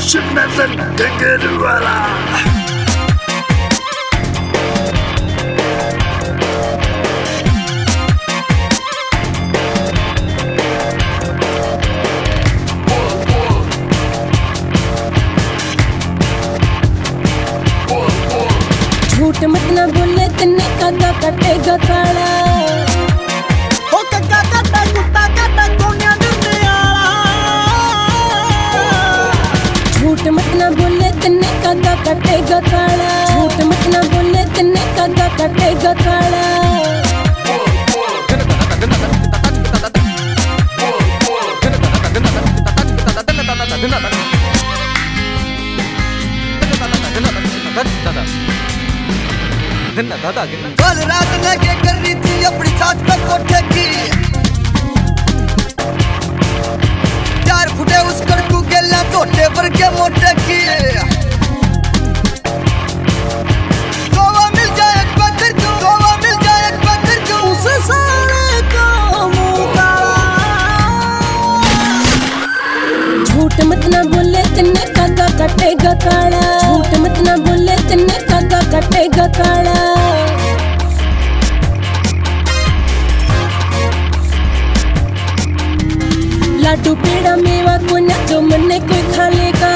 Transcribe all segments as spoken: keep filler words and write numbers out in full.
शिवनंदन घुंघरू वाला। झूठ मत ना बोले, तन्ने कादा कटेगा काला। ओ कक्का काटा, कुत्ता काटा, कोन्या डरने आला। झूठ मत ना बोले, तन्ने कादा कटेगा काला। झूठ मत ना बोले, तन्ने कादा कटेगा काला। कल रात ने के कर रही थी अपनी छात पे कोठे की, चार फुटे उस कड़कू गेला टोटे वर्गे मोटे की। गोवा मिल जाए एक बार फिर क्यों, गोवा मिल जाए एक बार फिर क्यों, उस साले का मुंह काला। झूठ मत ना बोले, तन्ने कादा कटेगा काला। झूठ मत ना बोले, तन्ने कादा कटेगा काला। लाडू पेड़ा मेवा कोन्या जो मन्ने कोई खा लेगा।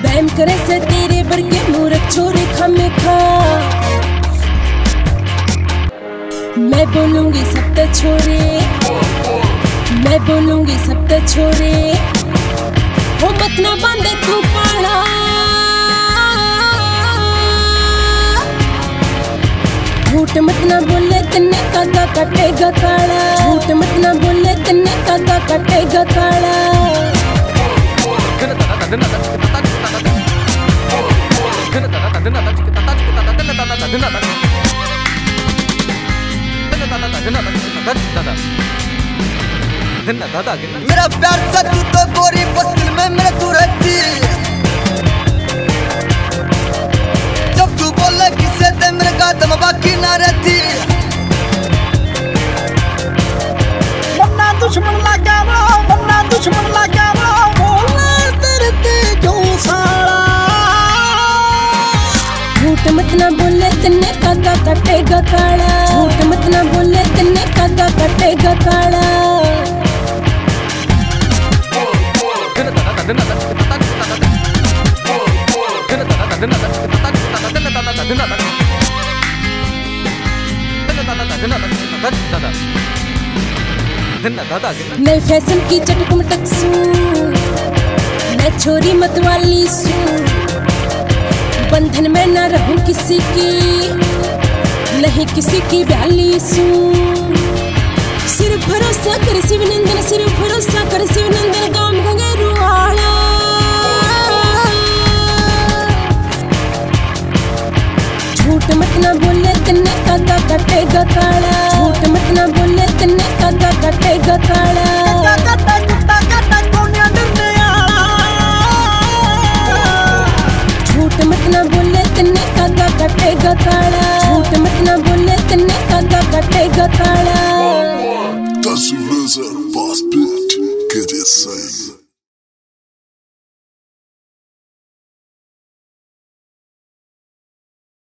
बहम करे से तेरे बरके मूर्ख छोरे खामे खा। मैं बोलूंगी सब ते छोरे, मैं बोलूंगी सब ते छोरे। ओ मत ना बांधे तू पाला। झूठ मत ना बोले, तन्ने कादा कटेगा काला। झूठ मत ना बोले, तन्ने कादा कटेगा काला। मेरा प्यार सा तू तो गोरी बस्ती में मेरे तू रहती। जब तू बोले किसे ते मेरे का दम बाकी ना रहती। मन्ना दुश्मन लगा वो, मन्ना दुश्मन लगा वो, बोले तेरे ते क्यों साला। झूठ मत ना बोले, तन्ने कादा कटेगा काला। झूठ मत ना बोले, तन्ने कादा कटेगा काला। नए फैशन की चटक मटक सूं, मैं छोरी मतवाली सूं, बंधन में ना रहूं किसी की, नहीं किसी की ब्याली सूं। सिर्फ भरोसा कर शिवनंदन, सिर्फ भरोसा कर शिवनंदन, गाम घंघरू आला। झूठ मत ना बोले, तन्ने कादा कटेगा काला। झूठ मत ना बोले, तन्ने कादा कटेगा काला। काटा काटा, कुत्ता काटा, कोन्या डरने आला। झूठ मत ना बोले, तन्ने कादा कटेगा काला। झूठ मत ना बोले, तन्ने कादा कटेगा काला। That's Razor Boss Beat, get it same.